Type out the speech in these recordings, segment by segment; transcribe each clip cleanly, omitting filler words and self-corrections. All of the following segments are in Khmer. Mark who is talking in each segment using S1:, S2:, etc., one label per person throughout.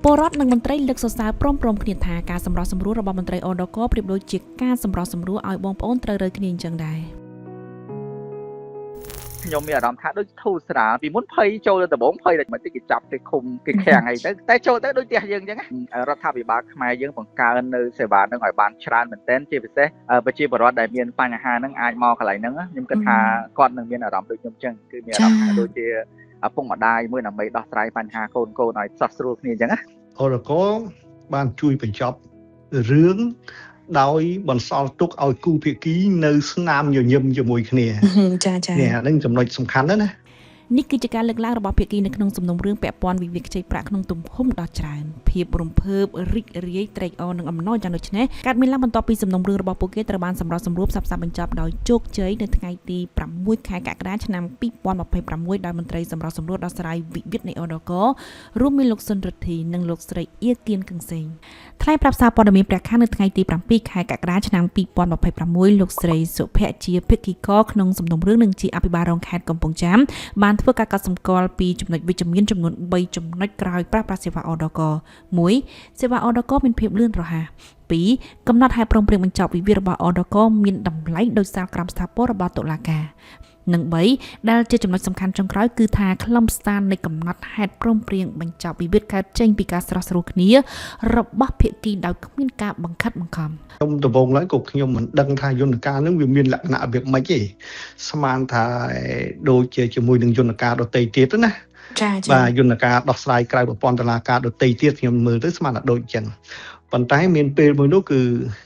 S1: ពលរដ្ឋនិងមន្ត្រីលើកសរសើរព្រមៗគ្នាថាការសម្រុះសម្រួលរបស់មន្ត្រីអដកប្រៀបដូចជាការសម្រុះសម្រួលឲ្យបងប្អូនត្រូវរើគ្នាអញ្ចឹងដែរ
S2: ខ្ញុំមានអារម្មណ៍ថាដូចធូរស្រាលពីមុនភ័យចូលទៅដំបងភ័យតែមិនតិចគេចាប់គេឃុំគេខាំងអីទៅតែចូលទៅដូចផ្ទះយើងអញ្ចឹងរដ្ឋាភិបាលខ្មែរយើងបង្កើននៅសេវានឹងឲ្យបានច្រើនមែនទែនជាពិសេសប្រជាពលរដ្ឋដែលមានបញ្ហានឹងអាចមកកន្លែងហ្នឹងខ្ញុំគិតថាគាត់នឹងមានអារម្មណ៍ដូចខ្ញុំអញ្ចឹងគឺមានអារម្មណ៍ថាដូចជាឪពុកម្ដាយមួយដើម្បីដោះស្រាយបញ្ហាកូនៗឲ្យសោះស្រួលគ្នាអញ្ចឹងណា
S3: អរកបានជួយបញ្ចប់រឿងដោយបន្សល់ទុកឲ្យគូភាគីនៅស្នាមញញឹមជាមួយគ្នា
S4: ចាចា
S3: នេះអានឹងចំណុចសំខាន់ណាស់ណា
S1: នេះគឺជាការលើកឡើងរបស់ភាគីនៅក្នុងសំណុំរឿងពាក់ព័ន្ធវិវាទខ្ចីប្រាក់ក្នុងទំហំដ៏ច្រើនភាពរំភើបរីករាយត្រេកអរនិងអំណរយ៉ាងដូចនេះកើតមានឡើងបន្ទាប់ពីសំណុំរឿងរបស់ពួកគេត្រូវបានសម្រុះសម្រួលផ្សះផ្សាបញ្ចប់ដោយជោគជ័យនៅថ្ងៃទី6ខែកក្កដាឆ្នាំ2026ដោយមន្ត្រីសម្រុះសម្រួលដោះស្រាយវិវាទនៃអដករួមមានលោកសុនរិទ្ធីនិងលោកស្រីអៀគៀនកឹងសេងថ្លែងប្រាប់សារព័ត៌មានព្រះខ័ននៅថ្ងៃទី7ខែកក្កដាឆ្នាំ2026លោកស្រីសុភ័ក្រជាភិក្ខុកក្នុងសំណុំរឿងនិងជាអភិបាលរងខេត្តកំពង់ចាមបានធ្វើការកត់សម្គាល់ពីចំណុចវិជ្ជមានចំនួន3ចំណុចក្រោយប្រើប្រាស់សេវាអដក1សេវាអដកមានភាពលឿនរហ័ស2កំណត់ហេតុព្រមព្រៀងបញ្ចប់វិវាទរបស់អដកមានតម្លៃដោយសារក្រមស្ថាពររបស់តុលាការនិង3ដែលជាចំណុចសំខាន់ចុងក្រោយគឺថាខ្លឹមសារនៃកំណត់ហេតុព្រមព្រៀងបញ្ចប់វិវាទកើតចេញពីការស្រោះស្រួលគ្នារបស់ភាគីដោយគ្មានការបង្ខិតបង្ខំ
S3: ខ្ញុំដំបូងឡើយក៏ខ្ញុំមិនដឹងថាយន្តការនឹងវាមានលក្ខណៈរបៀបម៉េចទេស្មានថាដូចជាជាមួយនឹងយន្តការដទៃទៀតណា
S4: ចាចា
S3: បាទយន្តការដោះស្រាយក្រៅប្រព័ន្ធតុលាការដទៃទៀតខ្ញុំមើលទៅស្មានថាដូចអញ្ចឹងប៉ុន្តែមានពេលមួយនោះគឺ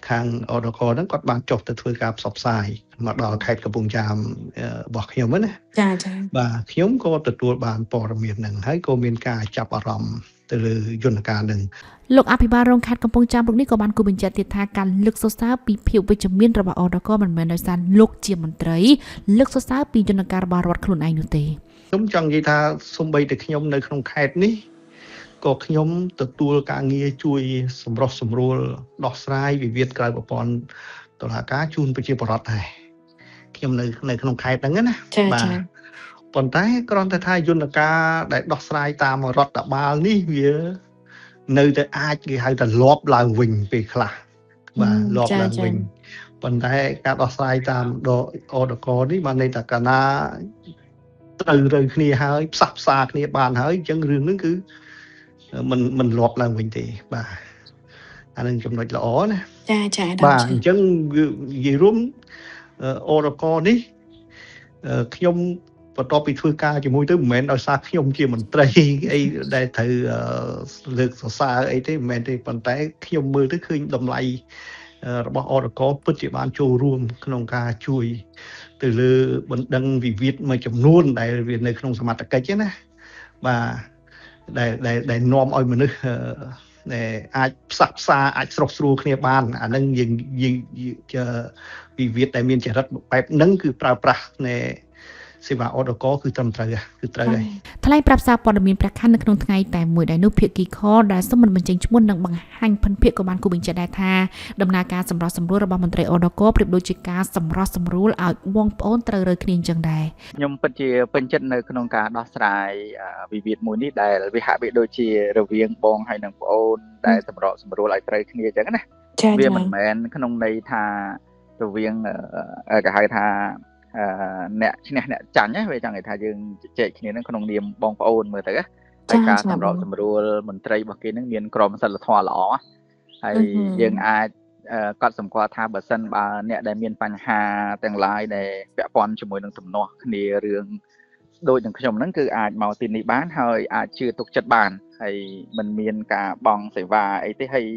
S3: ខាងអដកហ្នឹងគាត់បានចុះទៅធ្វើការផ្សព្វផ្សាយមកដល់ខេត្តកំពង់ចាមរបស់ខ្ញុំហ្នឹងណា
S4: ចាចា
S3: បាទខ្ញុំក៏ទទួលបានព័ត៌មានហ្នឹងហើយក៏មានការចាប់អារម្មណ៍ទៅលើយន្តការហ្នឹង
S1: លោកអភិបាលរងខេត្តកំពង់ចាមរូបនេះក៏បានគូបញ្ជាក់ទៀតថាការលើកសរសើរពីភាពវិជ្ជមានរបស់អដកមិនមែនដោយសារលោកជាមន្ត្រីលើកសរសើរពីយន្តការរបស់រដ្ឋខ្លួនឯងនោះទេ
S3: ខ្ញុំចង់និយាយថាសំបីតែខ្ញុំនៅក្នុងខេត្តនេះក៏ខ្ញុំទទួលការងារជួយសម្រុះសម្រួលដោះស្រាយវិវាទក្រៅប្រព័ន្ធតុលាការជូនប្រជាពលរដ្ឋដែរខ្ញុំនៅនៅក្នុងខេត្តហ្នឹងណា
S4: ចា
S3: បាទ
S4: ចា
S3: ប៉ុន្តែគ្រាន់តែថាយន្តការដែលដោះស្រាយតាមរដ្ឋបាលនេះវានៅតែអាចគេហៅថាលាប់ឡើងវិញពេលខ្លះបាទលាប់ឡើងវិញប៉ុន្តែការដោះស្រាយតាមដអដកនេះបានន័យថាកាលណាត្រូវរើគ្នាហើយផ្សះផ្សាគ្នាបានហើយអញ្ចឹងរឿងហ្នឹងគឺមិនមិនលាប់ឡើងវិញទេបាទអានឹងចំណុចល្អណា
S4: ចាចា
S3: បាទអញ្ចឹងនិយាយរួមអរកនេះខ្ញុំបន្ទាប់ពីធ្វើការជាមួយទៅមិនមែនដោយសារខ្ញុំជាមន្ត្រីអីដែលត្រូវលើកសរសើរអីទេមិនមែនទេប៉ុន្តែខ្ញុំមើលទៅឃើញតម្លៃរបស់អរកពិតជាបានចូលរួមក្នុងការជួយទៅលើបណ្ដឹងវិវាទមួយចំនួនដែលវានៅក្នុងសមត្ថកិច្ចណាបាទដែលដែលដែលនាំឲ្យមនុស្សដែលអាចផ្សះផ្សាអាចស្រុះស្រួលគ្នាបានអានឹងយើងយើងវិវាទដែលមានចរិតបែបហ្នឹងគឺប្រើប្រាស់នៃសេវាអដកគឺត្រឹមត្រូវគឺត្រូវហើយ
S1: ថ្លែងប្រាប់សារព័ត៌មានព្រះខ័ននៅក្នុងថ្ងៃតែមួយដែរនោះភាគីខដែលសូមមិនបញ្ចេញឈ្មោះនិងបង្ហាញភិនភាគក៏បានគូបញ្ជាក់ដែរថាដំណើរការសម្រុះសម្រួលរបស់មន្ត្រីអដកប្រៀបដូចជាការសម្រុះសម្រួលឲ្យបងប្អូនត្រូវរើគ្នាអញ្ចឹងដែរ
S2: ខ្ញុំពិតជាពេញចិត្តនៅក្នុងការដោះស្រាយវិវាទមួយនេះដែលវាហាក់បីដូចជារវាងបងហើយនិងប្អូនដែលសម្របសម្រួលឲ្យត្រូវគ្នាអញ្ចឹងណា
S4: ចា
S2: វាមិនមែនក្នុងន័យថារវាងគេហៅថាអ្នកឈ្នះអ្នកចាញ់ណាវាចង់និយាយថាយើងជជែកគ្នានឹងក្នុងនាមបងប្អូនមើលទៅណាហើយការសម្របសម្រួលមន្ត្រីរបស់គេនឹងមានក្រមសីលធម៌ល្អហើយយើងអាចកត់សម្គាល់ថាបើសិនបើអ្នកដែលមានបញ្ហាទាំងឡាយដែលពាក់ព័ន្ធជាមួយនឹងទំនាស់គ្នារឿងដូចនឹងខ្ញុំហ្នឹងគឺអាចមកទីនេះបានហើយអាចជឿទុកចិត្តបានហើយមិនមានការបង់សេវាអីទេហើយ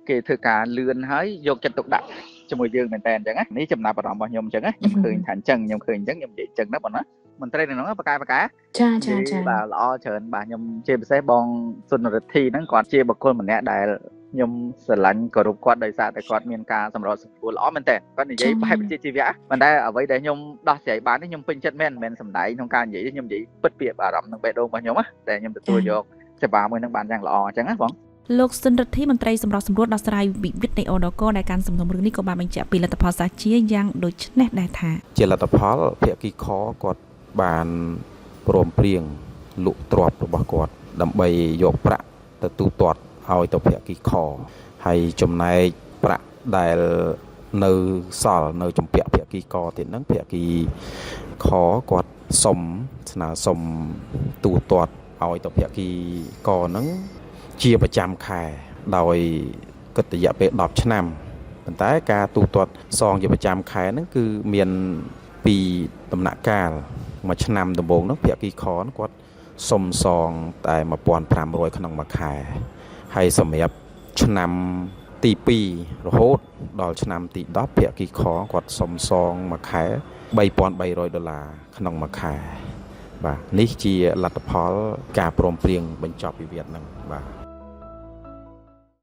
S2: គេធ្វើការលឿនហើយយកចិត្តទុកដាក់ជាមួយយើងមែនតើអញ្ចឹងណានេះចំណាប់អារម្មណ៍របស់ខ្ញុំអញ្ចឹងណាខ្ញុំឃើញថាអញ្ចឹងខ្ញុំឃើញអញ្ចឹងខ្ញុំនិយាយអញ្ចឹងណាបងណាមន្ត្រីនៅនោះបកកែបកែ
S4: ចាចាចា
S2: បាទល្អច្រើនបាទខ្ញុំជាពិសេសបងសុនរិទ្ធីហ្នឹងគាត់ជាបុគ្គលម្នាក់ដែលខ្ញុំស្រឡាញ់គោរពគាត់ដោយសារតែគាត់មានការសម្របសម្រួលល្អមែនតើគាត់និយាយបែបវិជ្ជាជីវៈប៉ុន្តែអ្វីដែលខ្ញុំដោះស្រាយបាននេះខ្ញុំពេញចិត្តមែនមិនមែនសំដែងក្នុងការនិយាយខ្ញុំនិយាយពិតពីអារម្មណ៍និងបេះដូងរបស់ខ្ញុំណាតែខ្ញុំទទួលយកសេវាមួយនឹងបានយ៉ាងល្អអញ្ចឹងណាបង
S1: លោកសុនរិទ្ធីមន្ត្រីសម្របសម្រួលដោះស្រាយវិវាទនៃអដកដែលកាន់សំណុំរឿងនេះក៏បានបញ្ជាក់ពីលទ្ធផលសាជាយ៉ាងដូចនេះដែរថា
S5: ជាលទ្ធផលភាគីខគាត់បានព្រមព្រៀងលក់ទ្រព្យរបស់គាត់ដើម្បីយកប្រាក់ ទៅទូទាត់ឲ្យទៅភាគីខហើយចំណែកប្រាក់ដែលនៅសល់នៅជំពាក់ភាគីកទៀតហ្នឹងភាគីខគាត់សុំស្នើសុំទូទាត់ឲ្យទៅភាគីកហ្នឹងជាប្រចាំខែដោយគិតរយៈពេល10ឆ្នាំប៉ុន្តែការទូទាត់សងជាប្រចាំខែហ្នឹងគឺមានពីដំណាក់កាលមួយឆ្នាំដំបូងហ្នឹងភាគីខគាត់សុំសងតែ1500ក្នុងមួយខែហើយសម្រាប់ឆ្នាំទី2រហូតដល់ឆ្នាំទី10ភាគីខគាត់សុំសងមួយខែ3300ដុល្លារក្នុងមួយខែបាទនេះជាលទ្ធផលការព្រមព្រៀងបញ្ចប់វិវាទហ្នឹងបាទ។